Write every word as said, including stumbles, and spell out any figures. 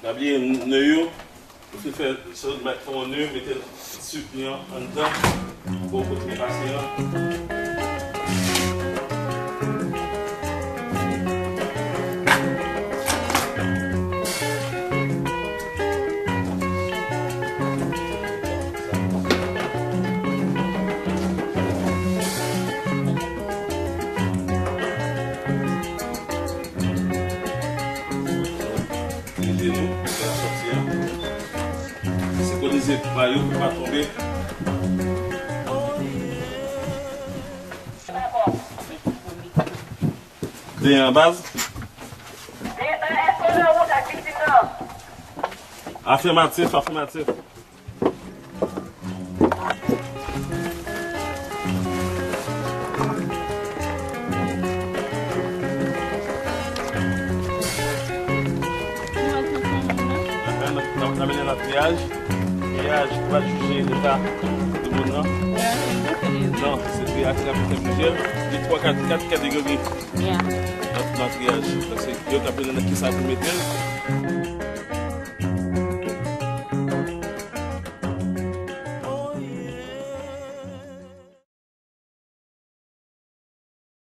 Pa bliye ne yo. Ou fin fè, sot met fè yon ne, mete sik li an anndan. Bon, kontinye pase an. Senkonize pa yo pou pa tonbe. De an baz. Afimatif, afimatif. N ap mennen nan triyaj. Triyaj pou al jije eta de moun nan. Non, se triyaj ki ap fè jije. Gen twa kat, kat kategori nan, nan triyaj. Donk, se yo k ap mennen nan kisa pou mete l.